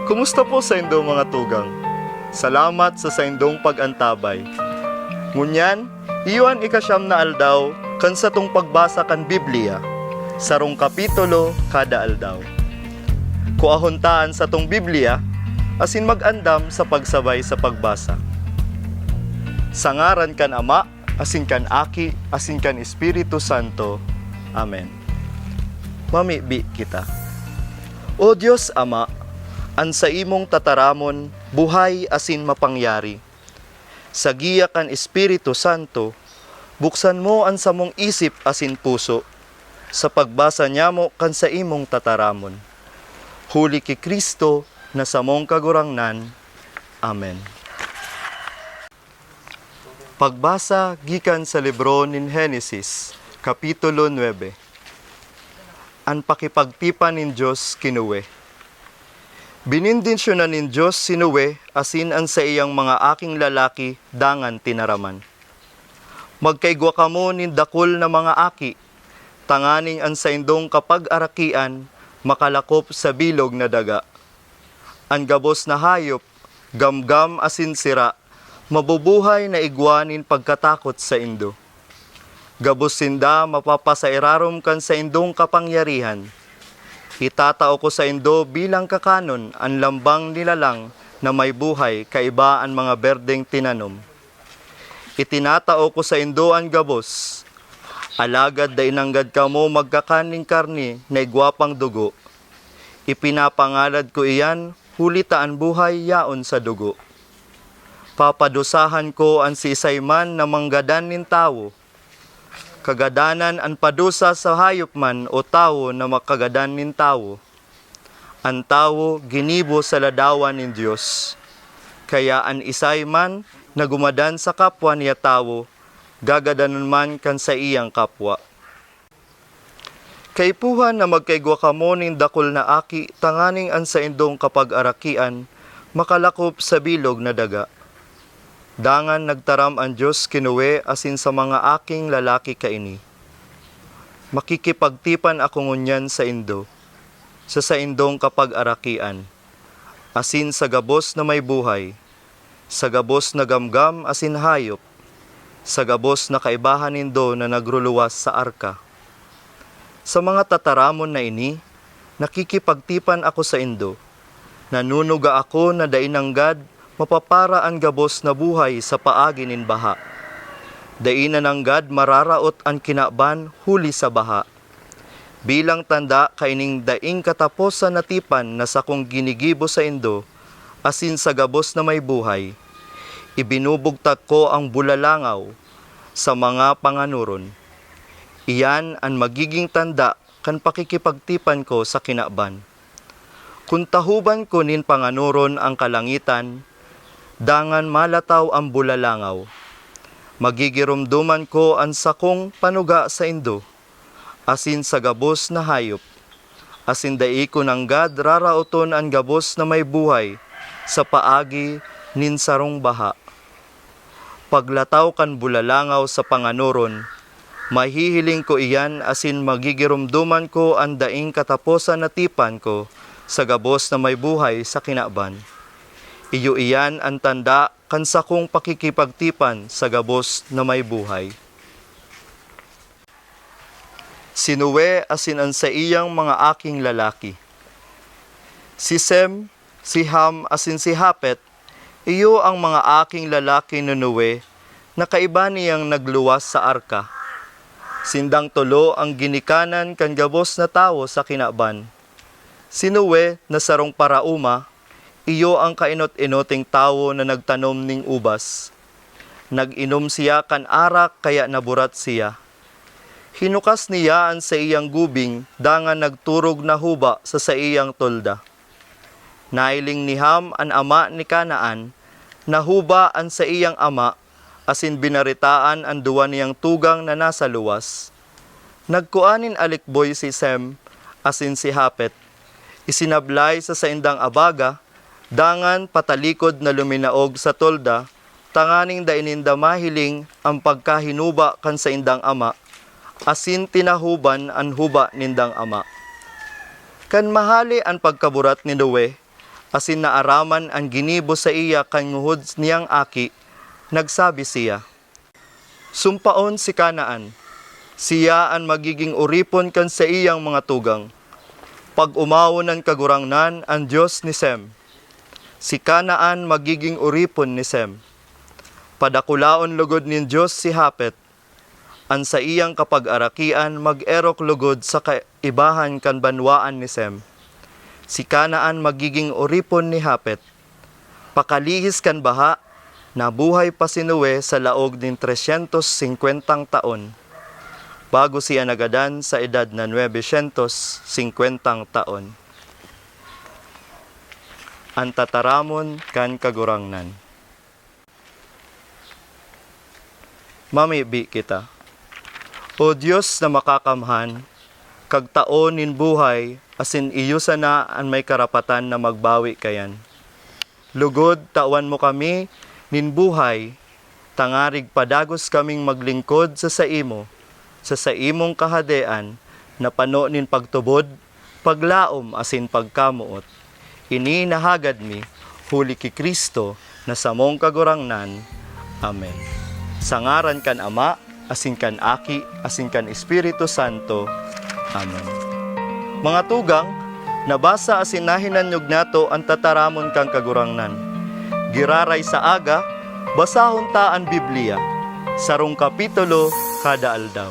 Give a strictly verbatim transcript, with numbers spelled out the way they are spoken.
Kumusta po saindo, mga tugang? Salamat sa saindong pag-antabay. Ngunyan, iyo an ikasyam na aldaw kan satong pagbasa kan Biblia, sarong kapitulo kada aldaw. Kuahon ta an satong Biblia asin mag-andam sa pagsabay sa pagbasa. Sa ngaran kan Ama, asin kan Aki, asin kan Espiritu Santo. Amen. Mamibi kita. O Dios Ama, an saimong tataramon buhay asin mapangyari. Sa giya kan Espiritu Santo, buksan mo an samong isip asin puso, sa pagbasa nyamo kan saimong tataramon. Huli ki Cristo na samong Kagurangnan. Amen. Pagbasa gikan sa libro nin Henesis, Kapitulo nuebe. An pakipagtipan nin Dios ki Noe. Benendisyonan nin Dios si Noe asin an saiyang mga aking lalaki dangan tinaraman, "Magkaigwa kamo nin dakul na mga aki, tanganing an saindong kapagarakian makalakop sa bilog na daga. An gabos na hayop, gamgam asin sira, mabubuhay na igwa nin pagkatakot saindo. Gabos sinda mapapasairarom kan saindong kapangyarihan. Itatao ko saindo bilang kakanon an lambang nilalang na may buhay kaiba an mga berdeng tinanom. Itinatao ko saindo an gabos, alagad dai nanggad kamo magkakan nin karne na igwa pang dugo. Ipinapangalad ko iyan huli ta an buhay yaon sa dugo. Papadusahan ko an siisay man na manggadan nin tawo. Kagadanan an padusa sa hayop man o tawo na makagadan nin tawo. An tawo ginibo sa ladawan nin Dios. Kaya an isay man na gumadan sa kapwa niya tawo, gagadanon man kan saiyang kapwa. Kaipuhan na magkaigwa kamo nin dakul na aki tanganing an saindong kapagarakian makalakop sa bilog na daga." Dangan nagtaram an Dios ki Noe asin sa mga aking lalaki kaini, "Makikipagtipan ako ngunyan saindo, sa saindong kapagarakian, asin sa gabos na may buhay, sa gabos na gamgam asin hayop, sa gabos na kaibahan nindo na nagruluwas sa arka. Sa mga tataramon na ini, nakikipagtipan ako saindo. Nanunuga ako na dai nanggad mapapara an gabos na buhay sa paagi nin baha. Dai na nanggad mararaot an kinaban huli sa baha. Bilang tanda kaining daing kataposan na tipan na sakong ginigibo saindo, asin sa gabos na may buhay, ibinubugtak ko an bulalangaw sa mga panganoron. Iyan an magigin tanda kan pakikipagtipan ko sa kinaban. Kun tahoban ko nin panganoron an kalangitan, dangan malataw an bulalangaw, magigiromdoman ko an sakong panuga saindo, asin sa gabos na hayop, asin dai ko nanggad raraoton an gabos na may buhay sa paagi nin sarong baha. Paglataw kan bulalangaw sa panganoron, mahihiling ko iyan asin magigiromdoman ko an daing kataposan na tipan ko sa gabos na may buhay sa kinaban. Iyo iyan an tanda kan sakong pakikipagtipan sa gabos na may buhay." Si Noe asin an saiyang mga aking lalaki. Si Sem, si Ham, asin si Japet, iyo an mga aking lalaki ni Noe na kaiba niyang nagluwas sa arka. Sindang tolo an ginikanan kan gabos na tawo sa kinaban. Si Noe na sarong paraoma, iyo an kaenot-enoting tawo na nagtanom nin ubas. Nag-inom siya kan arak kaya naburat siya. Hinukas niya an saiyang gubing dangan nagturog na huba sa saiyang tolda. Nahiling ni Ham, an ama ni Canaan, na huba an saiyang ama, asin binaretaan an duwa niyang tugang na nasa luwas. Nagkua nin alikboy si Sem asin si Japet, isinablay sa saindang abaga, dangan patalikod na luminaog sa tolda, tanganing dai ninda mahiling an pagkahinuba kan saindang ama, asin tinahoban an huba nindang ama. Kan mahale an pagkaburat ni Noe, asin naaraman an ginibo saiya kan nguhod niyang aki, nagsabi siya, "Sumpaon si Canaan, siya an magigin oripon kan saiyang mga tugang. Pag-omawon an Kagurangnan, an Dios ni Sem. Si Canaan magigin oripon ni Sem. Padakulaon logod nin Dios si Jafet. An saiyang kapagarakian mag-erok logod sa kaibahan kan banwaan ni Sem. Si Canaan magigin oripon ni Jafet." Pakalihis kan baha, nabuhay pa si Noe sa laog nin tresyentos singkwentang taon, bago siya nagadan sa edad na nuebe syentos singkwentang taon. An tataramon kan Kagurangnan. Mamibi kita. O Dios na makakamhan, kagtao nin buhay, asin iyo sana an may karapatan na magbawi kaiyan. Lugod, tawan mo kami nin buhay, tangarig padagos kaming maglingkod sa saimo, sa saimong kahadean na pano nin pagtubod, paglaom asin pagkamoot. Ini nahagad mi huli ki Cristo na samong Kagurangnan. Amen. Sa ngaran kan Ama, asin kan Aki, asin kan Espiritu Santo. Amen. Mga tugang, nabasa asin nahinanyog nato an tataramon kan Kagurangnan. Giraray sa aga, basahon ta an Biblia, sarong kapitulo kada aldaw.